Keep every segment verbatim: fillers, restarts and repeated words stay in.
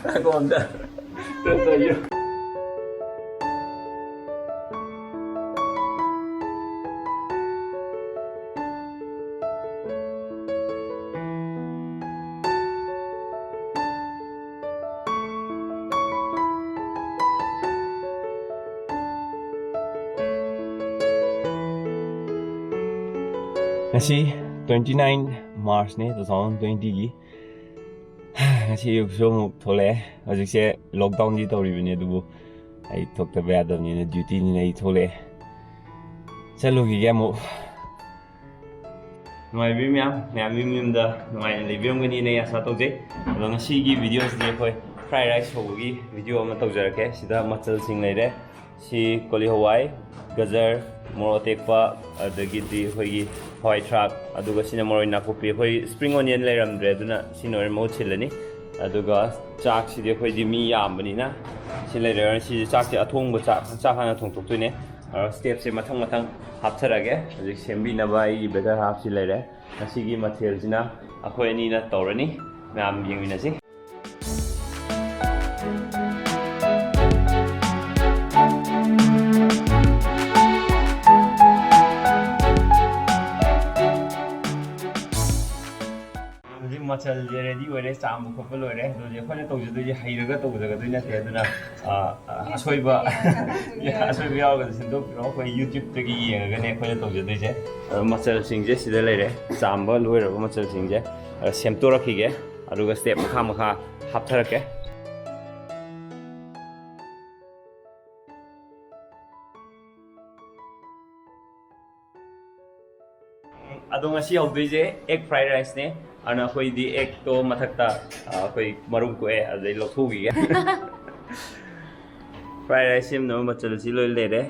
ꯑꯩꯉꯣꯟꯗ꯫ ꯉꯁꯤ twenty nine March ꯅꯦ, two thousand twenty ꯒꯤ꯫ ꯉꯁꯤ ꯑꯌꯨꯛꯁꯨ ꯑꯃꯨꯛ ꯊꯣꯛꯂꯛꯑꯦ꯫ ꯍꯧꯖꯤꯛꯁꯦ lockdown ꯗꯤ ꯇꯧꯔꯤꯕꯅꯤ, ꯑꯗꯨꯕꯨ ꯑꯩ ꯊꯣꯛꯇꯕ ꯌꯥꯗꯕꯅꯤꯅ, duty ꯅꯤꯅ ꯑꯩ ꯊꯣꯛꯂꯛꯑꯦ꯫ ꯆꯠꯂꯨꯈꯤꯒꯦ ꯑꯃꯨꯛ꯫ ꯅꯨꯡꯉꯥꯏꯕꯤꯔꯤ ꯃꯌꯥꯝ, ꯃꯌꯥꯝ ꯌꯨꯝ ꯌꯨꯝꯗ ꯅꯨꯡꯉꯥꯏꯅ ꯂꯩꯕꯤꯔꯝꯒꯅꯤꯅ ꯑꯩ ꯑꯥꯁꯥ ꯇꯧꯖꯩ꯫ ꯑꯗꯣ ꯉꯁꯤꯒꯤ video ꯁꯤꯗꯤ ꯑꯩꯈꯣꯏ fried rice ꯍꯧꯕꯒꯤ video ꯑꯃ ꯇꯧꯖꯔꯛꯀꯦ꯫ ꯁꯤꯗ ꯃꯆꯜꯁꯤꯡ ꯂꯩꯔꯦ꯫ ꯁꯤ ꯀꯣꯂꯤ ꯍꯋꯥꯏ, ꯒꯖꯔ, ꯃꯣꯔꯣꯛ ꯑꯇꯦꯛꯄ, ꯑꯗꯒꯤꯗꯤ ꯑꯩꯈꯣꯏꯒꯤ ꯍꯋꯥꯏ ꯊ꯭ꯔꯥꯛ, ꯑꯗꯨꯒ ꯁꯤꯅ ꯃꯔꯣꯏ ꯅꯥꯀꯨꯞꯄꯤ꯫ ꯑꯩꯈꯣꯏ spring onion ꯂꯩꯔꯝꯗ꯭ꯔꯦ, ꯑꯗꯨꯅ ꯁꯤꯅ ꯑꯣꯏꯅ ꯃꯍꯨꯠ ꯁꯤꯜꯂꯅꯤ꯫ ꯑꯗꯨꯒ ꯆꯥꯛꯁꯤꯗꯤ ꯑꯩꯈꯣꯏꯗꯤ ꯃꯤ ꯌꯥꯝꯕꯅꯤꯅ ꯁꯤ ꯂꯩꯔꯦ꯫ ꯁꯤꯁꯦ ꯆꯥꯛꯁꯦ ꯑꯊꯣꯡꯕ ꯆꯥꯛ, ꯆꯥꯛ ꯍꯥꯟꯅ ꯊꯣꯡꯗꯣꯛꯇꯣꯏꯅꯦ꯫ ꯑꯗꯣ step ꯁꯦ ꯃꯊꯪ ꯃꯊꯪ ꯍꯥꯞꯊꯔꯒꯦ꯫ ꯍꯧꯖꯤꯛ ꯁꯦꯝꯕꯤꯅꯕ ꯑꯩꯒꯤ batter half ꯁꯤ ꯂꯩꯔꯦ꯫ ꯉꯁꯤꯒꯤ ꯃꯊꯦꯜꯁꯤꯅ ꯑꯩꯈꯣꯏ ꯑꯅꯤꯅ ꯇꯧꯔꯅꯤ꯫ ꯃꯌꯥꯝ ꯌꯦꯡꯃꯤꯟꯅꯁꯤ꯫ ꯍꯧꯖꯤꯛ ꯃꯆꯜꯁꯦ ready ꯑꯣꯏꯔꯦ, ꯆꯥꯝꯕ ꯈꯣꯠꯄ ꯂꯣꯏꯔꯦ꯫ ꯑꯗꯨꯗꯤ ꯑꯩꯈꯣꯏꯅ ꯇꯧꯖꯗꯣꯏꯁꯦ ꯍꯩꯔꯒ ꯇꯧꯖꯒꯗꯣꯏ ꯅꯠꯇꯦ, ꯑꯗꯨꯅ, ꯑ, ꯑ, ꯑꯁꯣꯏꯕ, ꯑꯁꯣꯏꯕ ꯌꯥꯎꯔꯒꯁꯨ ꯁꯦꯝꯗꯣꯛꯄꯤꯔꯣ꯫ ꯑꯩꯈꯣꯏ YouTube ꯇꯒꯤ ꯌꯦꯡꯉꯒꯅꯦ ꯑꯩꯈꯣꯏꯅ ꯇꯧꯖꯗꯣꯏꯁꯦ꯫ ꯑ, ꯃꯆꯜꯁꯤꯡꯁꯦ ꯁꯤꯗ ꯂꯩꯔꯦ, ꯆꯥꯝꯕ ꯂꯣꯏꯔꯕ ꯃꯆꯜꯁꯤꯡꯁꯦ, ꯑ, ꯁꯦꯝꯗꯣꯔꯛꯈꯤꯒꯦ, ꯑꯗꯨꯒ step ꯃꯈꯥ ꯃꯈꯥ ꯍꯥꯞꯊꯔꯛꯀꯦ꯫ ꯑꯗꯣ ꯉꯁꯤ ꯍꯧꯗꯣꯏꯁꯦ egg fried rice ꯅꯦ꯫ ꯑꯗꯨꯅ ꯑꯩꯈꯣꯏꯗꯤ egg ꯇꯣ ꯃꯊꯛꯇ, ꯑ, ꯑꯩꯈꯣꯏ ꯃꯔꯨꯝ ꯀꯣꯛꯑꯦ, ꯑꯗꯨꯗꯩ ꯂꯧꯊꯣꯛꯈꯤꯒꯦ꯫ Fried rice ꯁꯦꯝꯅꯕ ꯃꯆꯜꯁꯤ ꯂꯣꯏ ꯂꯩꯔꯦ,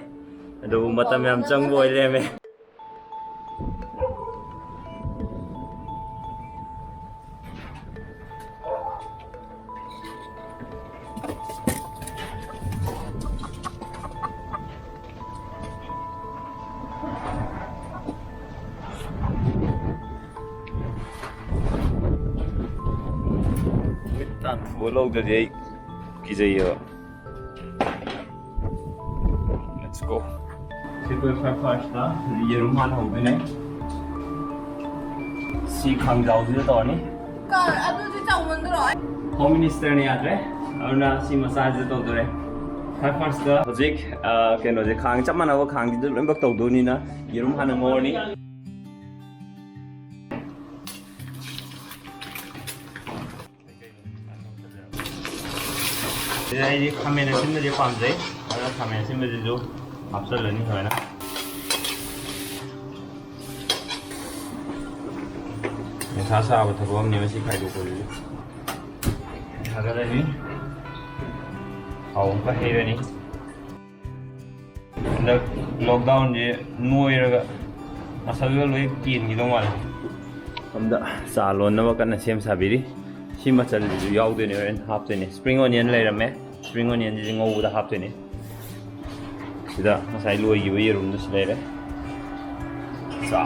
ꯑꯗꯨꯕꯨ ꯃꯇꯝ ꯌꯥꯝ ꯆꯪꯕ ꯑꯣꯏ ꯂꯩꯔꯝꯃꯦ꯫ ꯇꯥꯟꯊꯣꯛꯑ ꯂꯧꯗ꯭ꯔꯗꯤ ꯑꯩ ꯀꯤꯖꯩꯌꯦꯕ꯫ Let's go. ꯁꯤ ꯑꯩꯈꯣꯏ ꯐꯥꯔꯁ ꯐꯥꯔꯁꯇ ꯌꯦꯔꯨꯝ ꯍꯥꯟꯅ ꯍꯧꯗꯣꯏꯅꯦ꯫ ꯁꯤ ꯈꯥꯡꯖꯥꯎꯁꯤꯗ ꯇꯧꯔꯅꯤ꯫ ꯀ-, ꯑꯗꯨꯗꯤ ꯆꯥꯎꯃꯟꯗ꯭ꯔꯣ? ꯍꯣꯝ ꯃꯤꯅꯤꯁꯇꯔꯅ ꯌꯥꯗ꯭ꯔꯦ, ꯑꯗꯨꯅ ꯁꯤ ꯃꯆꯥꯁꯤꯗ ꯇꯧꯗꯣꯔꯦ꯫ ꯐꯥꯔꯁ ꯐꯥꯔꯁꯇ ꯍꯧꯖꯤꯛ, ꯑ, ꯀꯩꯅꯣꯁꯦ, ꯈꯥꯡ ꯆꯞ ꯃꯥꯟꯅꯕ ꯈꯥꯡꯁꯤꯗ ꯂꯣꯏꯅꯃꯛ ꯇꯧꯗꯣꯏꯅꯤꯅ ꯌꯦꯔꯨꯝ ꯍꯥꯟꯅ ꯉꯧꯔꯅꯤ꯫ ꯁꯤꯗ ꯑꯩꯗꯤ ꯈꯥꯃꯦꯟ ꯑꯁꯤꯟꯕꯁꯦ ꯄꯥꯝꯖꯩ, ꯑꯗꯨꯅ ꯈꯥꯃꯦꯟ ꯑꯁꯤꯟꯕꯁꯤꯁꯨ ꯍꯥꯞꯆꯤꯜꯂꯅꯤ ꯁꯨꯃꯥꯏꯅ꯫ ꯃꯊꯥ ꯁꯥꯕ ꯊꯕꯛ ꯑꯃꯅꯦ ꯃꯁꯤ ꯈꯥꯏꯗꯣꯛꯄꯁꯤꯁꯨ꯫ ꯊꯥꯒꯠꯂꯅꯤ꯫ ꯊꯥꯎ ꯑꯃꯨꯛꯀ ꯍꯩꯔꯅꯤ꯫ ꯍꯟꯗꯛ ꯂꯣꯛꯗꯥꯎꯟꯁꯦ ꯅꯣꯏꯔꯒ ꯃꯁꯜꯒ ꯂꯣꯏ ꯀꯦꯟꯈꯤꯗꯧ ꯃꯥꯜꯂꯦ꯫ ꯁꯣꯝꯗ ꯆꯥ ꯂꯣꯟꯅꯕ ꯀꯟꯅ ꯁꯦꯝ ꯁꯥꯕꯤꯔꯤ꯫ ꯁꯤ ꯃꯆꯜꯁꯤꯁꯨ ꯌꯥꯎꯗꯣꯏꯅꯦ, ꯍꯣꯔꯦꯟ ꯍꯥꯞꯇꯣꯏꯅꯦ꯫ ꯁ꯭ꯄ꯭ꯔꯤꯡ ꯑꯣꯅꯤꯌꯟ ꯂꯩꯔꯝꯃꯦ, ꯁ꯭ꯄ꯭ꯔꯤꯡ ꯑꯣꯅꯤꯌꯟꯁꯤꯁꯨ ꯉꯧꯕꯗ ꯍꯥꯞꯇꯣꯏꯅꯦ꯫ ꯁꯤꯗ ꯉꯁꯥꯏ ꯂꯣꯏꯈꯤꯕ ꯌꯦꯔꯨꯝꯗꯨꯁꯨ ꯂꯩꯔꯦ꯫ ꯆꯥ꯫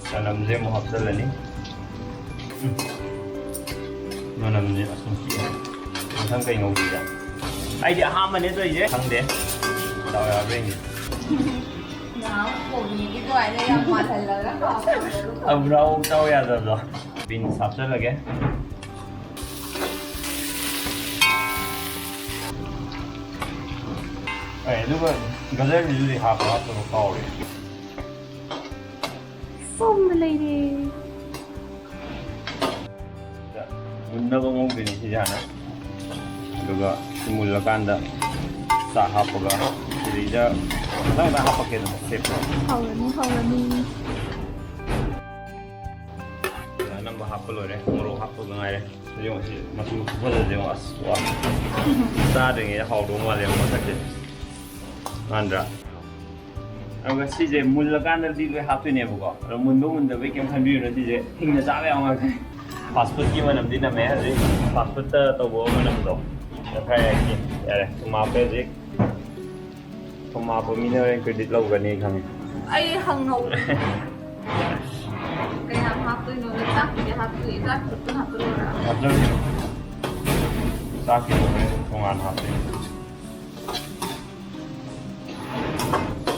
ꯆꯅꯝꯁꯦ ꯑꯃꯨꯛ ꯍꯥꯞꯆꯤꯜꯂꯅꯤ꯫ ꯎꯝ꯫ ꯃꯅꯝꯁꯦ ꯑꯁ ꯅꯨꯡꯁꯤꯌꯦ꯫ ꯃꯊꯪ ꯀꯩ ꯉꯧꯁꯤꯒꯦ? ꯑꯩꯗꯤ ꯑꯍꯥꯟꯕꯅꯦ ꯇꯧꯔꯤꯁꯦ꯫ ꯈꯪꯗꯦ꯫ ꯗꯥꯎ ꯌꯥꯕ꯭ꯔꯥ ꯌꯦꯡꯒꯦ꯫ ꯉꯥ ꯊꯣꯡꯉꯤꯒꯤ ꯑꯗꯨꯃꯥꯏꯅ ꯌꯥꯝ ꯃꯥꯜꯍꯜꯂꯒ ꯍꯥꯞꯄꯗꯣ꯫ ꯑꯕ꯭ꯔꯥꯎ ꯆꯥꯎ ꯌꯥꯗꯕꯗꯣ꯫ ꯕꯤꯟꯁ ꯍꯥꯞꯆꯤꯜꯂꯒꯦ꯫ ꯍꯣꯏ, ꯑꯗꯨꯒ ꯒꯖꯔꯁꯤꯁꯨ ꯍꯥꯞꯄ ꯍꯥꯞꯇꯕ ꯀꯥꯎꯔꯦ꯫ ꯁꯣꯝꯗ ꯂꯩꯔꯦ꯫ ꯃꯨꯟꯅꯕ ꯉꯧꯗꯣꯏꯅꯤ ꯁꯤꯁꯦ ꯍꯥꯟꯅ꯫ ꯑꯗꯨꯒ ꯁꯤ ꯃꯨꯜꯂꯀꯥꯟꯗ ꯆꯥꯛ ꯍꯥꯞꯄꯒ ꯁꯤꯗꯩꯗ ꯃꯊꯪ ꯃꯊꯪ ꯍꯥꯞꯄꯛꯀꯦ ꯑꯗꯨꯝ ꯁꯦꯞꯇ꯫ ꯍꯧꯔꯅꯤ, ꯍꯧꯔꯅꯤ꯫ ꯑꯅꯝꯕ ꯍꯥꯞꯄ ꯂꯣꯏꯔꯦ, ꯃꯣꯔꯣꯛ ꯍꯥꯞꯄꯗ ꯉꯥꯏꯔꯦ꯫ ꯌꯦꯡꯉꯣ ꯁꯤ ꯃꯆꯨ ꯈꯨꯐꯖꯁꯦ ꯌꯦꯡꯉꯣ꯫ ꯑꯁ, ꯋꯥ꯫ ꯆꯥꯗ꯭ꯔꯤꯉꯩꯗ ꯍꯥꯎꯗꯧ ꯃꯥꯜꯂꯦ ꯃꯁꯛꯁꯦ꯫ ꯃꯥꯟꯗ꯭ꯔꯥ? ꯑꯗꯨꯒ ꯁꯤꯁꯦ ꯃꯨꯜꯂꯀꯥꯟꯗꯗꯤ ꯂꯣꯏ ꯍꯥꯞꯇꯣꯏꯅꯦꯕꯀꯣ꯫ ꯑꯗꯣ ꯃꯨꯟꯕ ꯃꯨꯟꯗꯕꯩ ꯀꯩꯝ ꯈꯟꯕꯤꯔꯨꯅꯨ, ꯁꯤꯁꯦ ꯍꯤꯡꯅ ꯆꯥꯕ ꯌꯥꯝ ꯉꯥꯛꯇꯅꯤ꯫ Fast foodꯀꯤ ꯃꯅꯝꯗꯤ ꯅꯝꯃꯦ ꯍꯧꯖꯤꯛ꯫ Fast foodꯇ ꯇꯧꯕ ꯃꯅꯝꯗꯣ꯫ ꯑꯗꯣ ꯈꯔ ꯌꯥꯛꯈꯤ꯫ ꯌꯥꯔꯦ, ꯊꯨꯝ ꯍꯥꯞꯄꯦ ꯍꯧꯖꯤꯛ꯫ ꯊꯨꯝ ꯍꯥꯞꯄ ꯃꯤꯅ ꯍꯣꯔꯦꯟ credit ꯂꯧꯒꯅꯤ ꯈꯪꯉꯦ꯫ ꯑꯩ ꯍꯪꯍꯧꯗꯦ꯫ ꯀꯌꯥꯝ ꯍꯥꯞꯇꯣꯏꯅꯣ? ꯆꯥꯛꯄꯨꯗꯤ ꯍꯥꯞꯇꯣꯏ, ꯆꯥꯛ ꯈꯛꯇꯪ ꯍꯥꯞꯇꯣꯏꯔ? ꯍꯥꯞꯆꯔꯣ꯫ ꯆꯥꯛꯀꯤꯗꯣ ꯍꯣꯔꯦꯟ ꯇꯣꯉꯥꯟꯅ ꯍꯥꯞꯇꯣꯏꯅꯦ꯫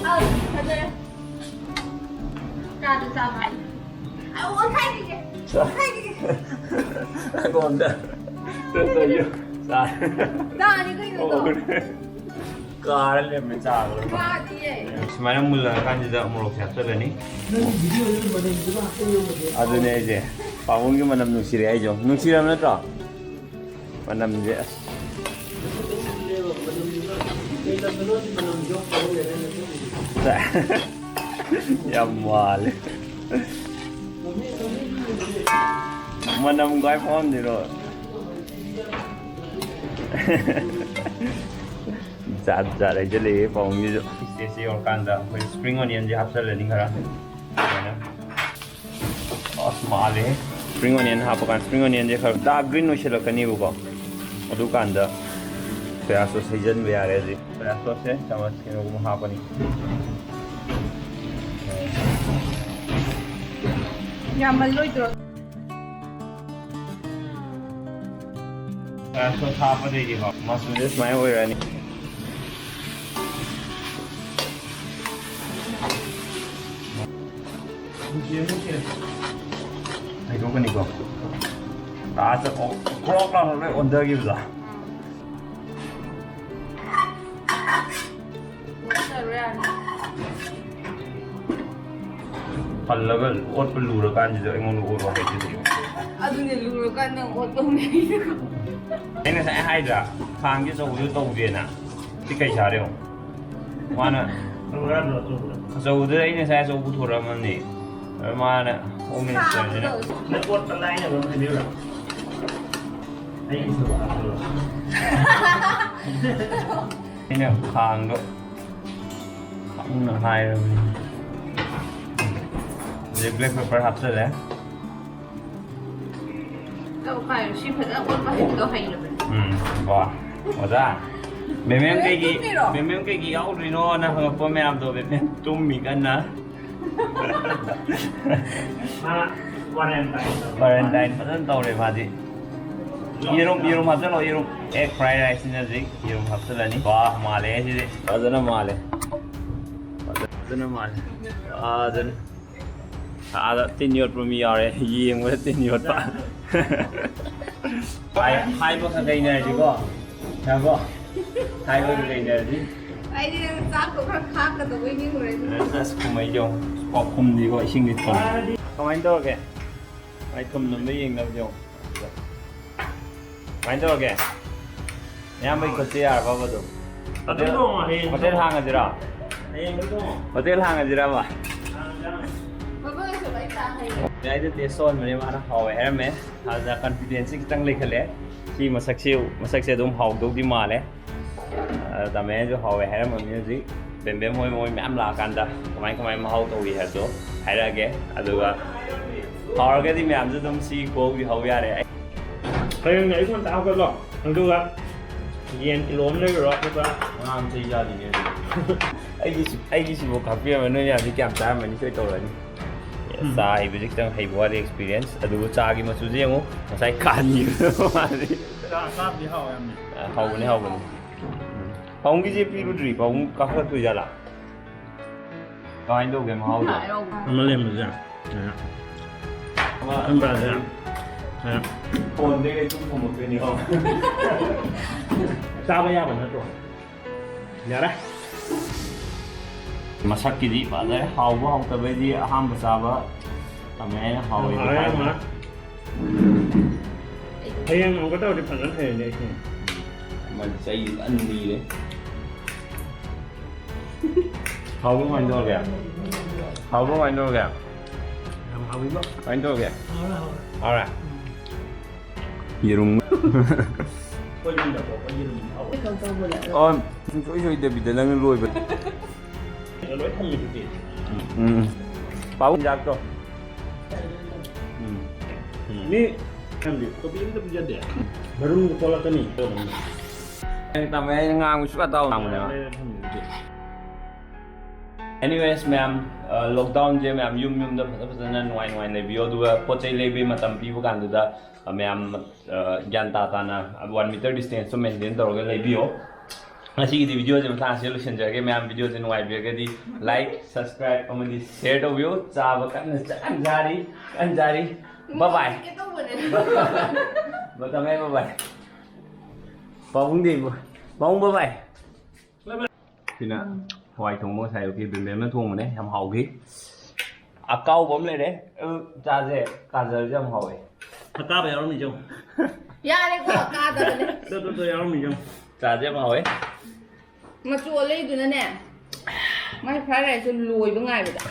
ꯑꯥ, ꯐꯖꯔꯦ꯫ ꯆꯥꯗꯤ ꯆꯥꯕ ꯍꯥꯏ꯫ ꯑꯥ, ꯑꯣꯟꯈꯥꯏꯕꯤꯒꯦ꯫ ꯆꯥ-, ꯑꯣꯟꯈꯥꯏꯕꯤꯒꯦ꯫ ꯑꯩꯉꯣꯟꯗ꯫ ꯆꯥ-, ꯆꯥ-, ꯆꯥ-, ꯆꯥꯅꯤ ꯀꯩꯅꯣ ꯑꯗꯣ꯫ ꯑꯣ꯫ ꯀꯥꯔ ꯂꯩꯔꯝꯃꯦ ꯆꯥꯕꯗꯣ꯫ ꯀꯥꯗꯤꯌꯦ꯫ ꯁꯨꯃꯥꯏꯅ ꯃꯨꯜꯂꯛꯑꯀꯥꯟꯁꯤꯗ ꯃꯣꯔꯣꯛꯁꯦ ꯍꯥꯞꯆꯜꯂꯅꯤ꯫ ꯅꯪ video ꯂꯣꯏ ꯃꯅꯤꯡꯗꯨꯗ ꯍꯥꯞꯆꯜꯂꯝꯃꯒꯦ꯫ ꯑꯗꯨꯅꯦ ꯑꯩꯁꯦ꯫ ꯄꯥꯕꯨꯡꯒꯤ ꯃꯅꯝ ꯅꯨꯡꯁꯤꯔꯦ ꯍꯥꯏꯁꯦ꯫ ꯅꯨꯡꯁꯤꯔꯕ ꯅꯠꯇ꯭ꯔꯣ? ꯃꯅꯝꯁꯦ ꯑꯁ꯫ ꯌꯥꯝ ꯃꯥꯜꯂꯦ꯫ ꯃꯅꯝ ꯀꯥꯏ ꯐꯥꯎꯍꯟꯗꯣꯏꯅꯣ? ꯖꯥꯠ ꯖꯥꯠ ꯍꯥꯏꯖꯜꯂꯛꯑꯦ ꯄꯥꯎꯃꯤꯁꯨ꯫ Stage ꯌꯧꯔꯀꯥꯟꯗ ꯑꯩꯈꯣꯏ spring onionꯁꯦ ꯍꯥꯞꯆꯜꯂꯅꯤ ꯈꯔ꯫ ꯁꯨꯃꯥꯏꯅ꯫ ꯑꯁ, ꯃꯥꯜꯂꯦꯍꯦ꯫ Spring onion ꯍꯥꯞꯄꯀꯥꯟꯗ spring onionꯁꯦ ꯈꯔ dark green ꯑꯣꯏꯁꯤꯜꯂꯛꯀꯅꯦꯕꯀꯣ꯫ ꯑꯗꯨꯀꯥꯟꯗ soya sauce ꯍꯩꯖꯤꯟꯕ ꯌꯥꯔꯦ ꯍꯧꯖꯤꯛ꯫ Soya sauceꯁꯦ ꯆꯥꯃꯁ ꯀꯩꯅꯣꯒꯨꯝꯕ ꯍꯥꯞꯄꯅꯤ꯫ ꯌꯥꯝꯃꯜꯂꯣꯏꯗ꯭ꯔꯣ? Soya sauce ꯍꯥꯞꯄꯗꯩꯗꯤꯀꯣ, ꯃꯆꯨꯁꯦ ꯁꯨꯃꯥꯏꯅ ꯑꯣꯏꯔꯛꯑꯅꯤ꯫ ꯍꯩꯗꯣꯛꯀꯅꯤꯀꯣ꯫ ꯂꯥꯁꯇ ꯀ꯭ꯔꯣꯛ ꯂꯥꯎꯅ ꯂꯣꯏ ꯑꯣꯟꯊꯈꯤꯕꯗꯣ꯫ ꯍꯜꯂꯒ ꯑꯣꯠꯄ ꯂꯨꯔꯀꯥꯟꯁꯤꯗ ꯑꯩꯉꯣꯟꯗ ꯑꯣꯠꯂꯣ ꯍꯥꯏꯁꯤꯗꯤ꯫ ꯑꯗꯨꯅꯦ, ꯂꯨꯔꯀꯥꯟꯗ ꯑꯣꯠꯄ ꯍꯧꯅꯩꯗꯣ꯫ ꯑꯩ ꯉꯁꯥꯏ ꯍꯥꯏꯗ꯭ꯔꯥ, ꯈꯥꯡꯒꯤ ꯑꯆꯧꯕꯗꯣ ꯇꯧꯗꯦꯅ? ꯁꯤ ꯀꯩ ꯁꯥꯔꯦ ꯌꯦꯡꯉꯣ꯫ ꯃꯥꯅ ꯑꯆꯧꯕꯗꯨꯗ ꯑꯩ ꯉꯁꯥꯏ ꯑꯆꯧꯕ ꯄꯨꯊꯣꯔꯛꯑꯝꯃꯕꯅꯤ꯫ ꯃꯥꯅ ꯍꯣꯝ ꯃꯤꯅꯤꯁꯇꯔꯁꯤꯅ꯫ ꯅꯪ ꯑꯣꯠꯄ ꯂꯥꯏꯅꯕ ꯑꯃ ꯍꯥꯏꯕꯤꯌꯨꯔꯥ? ꯑꯩꯒꯤꯁꯨ ꯍꯥꯞꯄꯤꯔꯣ? ꯑꯩꯅ ꯈꯥꯡꯗꯣ ꯈꯪꯅ ꯍꯥꯏꯔꯕꯅꯤ꯫ ꯍꯧꯖꯤꯛ ꯕ꯭ꯂꯦꯛ ꯄꯦꯄꯔ ꯍꯥꯞꯆꯜꯂꯦ꯫ ꯑꯧ, ꯍꯥꯏꯔꯣ꯫ ꯁꯤ ꯐꯖꯅ ꯑꯣꯠꯄ ꯍꯩꯕꯗꯣ ꯍꯩꯔꯕꯅꯤ꯫ ꯎꯝ, ꯋꯥ꯫ ꯑꯣꯖꯥ, ꯃꯦꯃꯦꯝ ꯀꯩꯒꯤ, ꯇꯨꯝꯃꯤꯔꯣ? ꯃꯦꯃꯦꯝ ꯀꯩꯒꯤ ꯌꯥꯎꯗ꯭ꯔꯤꯅꯣꯅ ꯍꯪꯉꯛꯄ ꯃꯌꯥꯝꯗꯣ, ꯃꯦꯃꯦꯝ ꯇꯨꯝꯃꯤ ꯀꯟꯅ꯫ ꯃꯥ quarantine ꯇꯧꯔꯦ꯫ Quarantine ꯐꯖꯅ ꯇꯧꯔꯦ ꯃꯥꯗꯤ꯫ ꯌꯦꯔꯨꯝ, ꯌꯦꯔꯨꯝ ꯍꯥꯞꯆꯜꯂꯣ, ꯌꯦꯔꯨꯝ꯫ Egg fried rice ꯅꯤꯅ ꯍꯧꯖꯤꯛ ꯌꯦꯔꯨꯝ ꯍꯥꯞꯆꯜꯂꯅꯤ꯫ ꯋꯥ, ꯃꯥꯜꯂꯦ ꯁꯤꯗꯤ꯫ ꯐꯖꯅ ꯃꯥꯜꯂꯦ꯫ ꯐꯖꯅ ꯃꯥꯜꯂꯦ꯫ ꯐꯖꯅ꯫ ꯑꯥꯗ ꯇꯤꯟ ꯌꯣꯠꯄ ꯃꯤ ꯌꯥꯎꯔꯦ, ꯌꯦꯡꯕꯗ ꯇꯤꯟ ꯌꯣꯠꯄ꯫ ꯍꯥꯏ-, ꯍꯥꯏꯕ ꯈꯛ ꯂꯩꯅꯔꯁꯤꯀꯣ꯫ ꯌꯥꯕ꯭ꯔꯣ? ꯍꯥꯏꯕ ꯈꯛ ꯂꯩꯅꯔꯁꯤ꯫ ꯑꯩꯗꯤ ꯅꯪ ꯆꯥꯛꯇꯣ ꯈꯔ ꯈꯥꯛꯀꯗꯧꯕꯩ ꯅꯤꯡꯉꯨꯔꯦ꯫ ꯑꯁ, ꯀꯨꯝꯍꯩꯗꯣ ꯄꯥꯎꯈꯨꯝꯗꯤꯀꯣ ꯏꯁꯤꯡꯗꯤ ꯊꯨꯝ꯫ ꯀꯃꯥꯏꯅ ꯇꯧꯔꯒꯦ? ꯃꯥꯏ ꯊꯨꯝ ꯅꯝꯕ ꯌꯦꯡꯅꯕꯁꯦ ꯌꯦꯡꯉꯣ꯫ ꯀꯃꯥꯏꯅ ꯇꯧꯔꯒꯦ? ꯏꯌꯥꯝꯕꯒꯤ ꯈꯨꯠꯁꯦ ꯌꯥꯔꯕꯕ ꯑꯗꯨꯝ? ꯑꯗꯨꯝ ꯊꯣꯡꯉꯣ, ꯍꯌꯦꯡ ꯍꯣꯇꯦꯜ ꯊꯣꯡꯉꯣ꯫ ꯍꯥꯡꯉꯁꯤꯔꯣ? ꯍꯌꯦꯡ ꯊꯣꯡꯉꯣ꯫ ꯍꯣꯇꯦꯜ ꯍꯥꯡꯉꯁꯤꯔꯕ? ꯍꯥꯡꯉꯁꯤ, ꯍꯥꯡꯉꯁꯤ꯫ ꯃꯌꯥꯏꯗ ꯇꯦꯁ ꯇꯧꯍꯟꯕꯅꯦ ꯃꯥꯅ, ꯍꯥꯎꯋꯦ ꯍꯥꯏꯔꯝꯃꯦ꯫ ꯑꯗꯨꯗ ꯀꯟꯐꯤꯗꯦꯟꯁꯁꯦ ꯈꯤꯇꯪ ꯂꯩꯈꯠꯂꯦ꯫ ꯁꯤ ꯃꯁꯛꯁꯦ, ꯃꯁꯛꯁꯦ ꯑꯗꯨꯝ ꯍꯥꯎꯗꯧꯗꯤ ꯃꯥꯜꯂꯦ꯫ ꯑ, ꯇꯥꯃꯣꯁꯨ ꯍꯥꯎꯋꯦ ꯍꯥꯏꯔꯝꯃꯕꯅꯤ꯫ ꯍꯧꯖꯤꯛ ꯕꯦꯝꯕꯦꯝ ꯍꯣꯏ ꯃꯣꯏ ꯃꯌꯥꯝ ꯂꯥꯛꯑꯀꯥꯟꯗ ꯀꯃꯥꯏ ꯀꯃꯥꯏ ꯃꯍꯥꯎ ꯇꯧꯏ ꯍꯥꯏꯕꯗꯣ ꯍꯥꯏꯔꯛꯑꯒꯦ꯫ ꯑꯗꯨꯒ ꯍꯥꯎꯔꯒꯗꯤ ꯃꯌꯥꯝꯁꯨ ꯑꯗꯨꯝ ꯁꯤ ꯀꯣꯛꯗꯤ ꯍꯧ ꯌꯥꯔꯦ꯫ ꯍꯌꯦꯡ ꯑꯌꯨꯛ ꯉꯟꯇꯥ ꯍꯧꯒꯠꯂꯣ, ꯑꯗꯨꯒ ꯌꯦꯟ ꯀꯤꯂꯣ ꯑꯃ ꯂꯩꯔꯨꯔꯣ, ꯑꯗꯨꯒ ꯑꯉꯥꯡ ꯆꯩ ꯆꯥꯗꯣꯏꯅꯦ꯫ ꯑꯩꯒꯤ, ꯑꯩꯒꯤꯁꯤꯕꯨ ꯈꯥꯛꯄꯤꯔꯝꯃꯦ꯫ ꯅꯣꯏ ꯃꯌꯥꯝꯗꯤ ꯀꯌꯥꯝ ꯆꯥꯔꯝꯃꯅꯤ ꯁꯣꯏ ꯇꯧꯔꯅꯤ꯫ ꯎꯝ꯫ ꯆꯥ ꯍꯩꯕꯁꯦ ꯈꯤꯇꯪ ꯍꯩꯕ ꯋꯥꯠꯂꯤ experience꯫ ꯑꯗꯨꯕꯨ ꯆꯥꯒꯤ ꯃꯆꯨꯁꯦ ꯌꯦꯡꯉꯨ, ꯉꯁꯥꯏ ꯀꯥꯟꯈꯤꯕꯗꯣ ꯃꯥꯜꯂꯤ꯫ ꯆꯥ ꯆꯥꯕꯗꯤ ꯍꯥꯎꯋꯦ ꯌꯥꯝꯅ꯫ ꯑ, ꯍꯥꯎꯕꯅꯦ, ꯍꯥꯎꯕꯅꯦ꯫ ꯎꯝ꯫ ꯄꯥꯕꯨꯡꯒꯤꯁꯦ ꯄꯤꯔꯨꯗ꯭ꯔꯤ, ꯄꯥꯕꯨꯡ ꯀꯥꯈꯠꯂꯛꯇꯣꯏ ꯖꯥꯠꯂꯥ? ꯀꯃꯥꯏꯅ ꯇꯧꯒꯦ ꯃꯍꯥꯎꯗꯣ? ꯑꯃ ꯂꯦꯝꯕꯁꯦ꯫ ꯐꯣꯟꯗꯒꯤ ꯑꯗꯨꯝ ꯈꯨꯝꯃꯛꯇꯣꯏꯅꯤꯀꯣ꯫ ꯆꯥꯕ ꯌꯥꯕ ꯅꯠꯇ꯭ꯔꯣ? ꯌꯥꯔꯦ꯫ ꯃꯁꯛꯀꯤꯗꯤ ꯐꯖꯔꯦ꯫ ꯍꯥꯎꯕ ꯍꯥꯎꯇꯕꯩꯗꯤ ꯑꯍꯥꯟꯕ ꯆꯥꯕ ꯇꯝꯃꯦ꯫ ꯍꯥꯎꯋꯦꯗꯤ ꯍꯥꯎꯔꯦ, ꯍꯥꯏꯕꯅꯦ꯫ ꯍꯥꯎꯔꯦ꯫ ꯍꯌꯦꯡ ꯑꯃꯨꯛꯀ ꯇꯧꯔꯗꯤ ꯐꯖꯅ ꯍꯩꯔꯅꯤ ꯑꯩꯁꯦ꯫ ꯃꯥꯗꯤ ꯆꯩ ꯐꯖꯅ ꯅꯤꯔꯦ꯫ ꯍꯥꯎꯕ꯭ꯔꯣ, ꯀꯃꯥꯏꯅ ꯇꯧꯔꯒꯦ? ꯍꯥꯎꯕ꯭ꯔꯣ, ꯀꯃꯥꯏꯅ ꯇꯧꯔꯒꯦ? ꯀꯃꯥꯏꯅ ꯇꯧꯔꯒꯦ? ꯍꯥꯎꯔꯦ꯫ ꯌꯦꯔꯨꯝ꯫ ꯑꯣ, ꯁꯨꯡꯁꯣꯏ ꯁꯣꯏꯗꯕꯤꯗ ꯅꯪꯅ ꯂꯣꯏꯕ꯫ ꯂꯣꯏ ꯊꯝꯃꯤꯗꯨꯗꯤ꯫ ꯎꯝ꯫ ꯄꯥꯕꯨꯡ ꯆꯥꯛꯇꯣ꯫ ꯎꯝ꯫ ꯃꯤ ꯈꯪꯗꯦ, ꯀꯣꯕꯤ ꯑꯝꯇ ꯄꯤꯖꯗꯦ꯫ ꯃꯔꯨꯝꯗꯣ ꯀꯣꯜꯂꯛꯀꯅꯤ꯫ ꯇꯝꯃꯦ, ꯑꯩꯅ ꯉꯥꯡꯕ ꯁꯨꯛꯇꯥ ꯇꯥꯎ ꯉꯥꯡꯕꯅꯦꯕ꯫ ꯂꯩꯔ ꯊꯝꯃꯤꯗꯨꯗꯤ꯫ Anyways, ꯃꯌꯥꯝ, ꯑ, lockdownꯁꯦ ꯃꯌꯥꯝ ꯌꯨꯝ ꯌꯨꯝꯗ ꯐꯖ ꯐꯖꯅ ꯅꯨꯡꯉꯥꯏ ꯅꯨꯡꯉꯥꯏꯅ ꯂꯩꯕꯤꯌꯣ꯫ ꯑꯗꯨꯒ ꯄꯣꯠ ꯆꯩ ꯂꯩꯕꯒꯤ ꯃꯇꯝ ꯄꯤꯕ ꯀꯥꯟꯗꯨꯗ, ꯑ, ꯃꯌꯥꯝ, ꯑ, ꯒ꯭ꯌꯥꯟ ꯇꯥ ꯇꯥꯅ one meter distanceꯇꯣ maintain ꯇꯧꯔꯒ ꯂꯩꯕꯤꯌꯣ꯫ ꯉꯁꯤꯒꯤꯗꯤ videoꯁꯦ ꯃꯇꯥꯡ ꯑꯁꯤꯗ ꯂꯣꯏꯁꯤꯟꯖꯔꯒꯦ꯫ ꯃꯌꯥꯝ videoꯁꯦ ꯅꯨꯡꯉꯥꯏꯕꯤꯔꯒꯗꯤ like, subscribe ꯑꯃꯗꯤ share ꯇꯧꯕꯤꯌꯨ꯫ ꯆꯥꯕ ꯀꯟꯅ ꯆꯥ-, ꯆꯥꯔꯤ, ꯀꯟꯅ ꯆꯥꯔꯤ꯫ Bye bye꯫ ꯀꯦ ꯇꯧꯕꯅꯦ꯫ ꯃꯇꯝ ꯍꯦꯛ bye bye꯫ ꯄꯥꯕꯨꯡꯗꯤ, ꯄꯥꯕꯨꯡ bye bye꯫ ꯁꯤꯅ ꯍꯋꯥꯏ ꯊꯣꯡꯕ ꯉꯁꯥꯏ ꯑꯌꯨꯛꯀꯤ ꯕꯦꯝꯕꯦꯝꯅ ꯊꯣꯡꯕꯅꯦ, ꯌꯥꯝ ꯍꯥꯎꯈꯤ꯫ ꯑꯀꯥꯎꯕ ꯑꯃ ꯂꯩꯔꯦ, ꯑꯗꯨ ꯆꯥꯁꯦ, ꯀꯥꯖꯜꯁꯦ ꯌꯥꯝ ꯍꯥꯎꯋꯦ꯫ ꯑꯀꯥꯕ ꯌꯥꯎꯔꯝꯃꯤ ꯆꯪꯉꯨ꯫ ꯌꯥꯔꯦꯀꯣ, ꯀꯥꯗꯕꯅꯦ꯫ ꯇꯣ, ꯇꯣ, ꯇꯣ, ꯌꯥꯎꯔꯝꯃꯤ ꯆꯪꯉꯨ꯫ ꯆꯥꯁꯦ ꯌꯥꯝ ꯍꯥꯎꯋꯦ꯫ ꯃꯆꯨ ꯑꯣꯜꯂꯛꯏꯗꯨꯅꯅꯦ, ꯃꯥꯏ fried riceꯁꯦ ꯂꯣꯏꯕ ꯉꯥꯏꯕꯗ꯫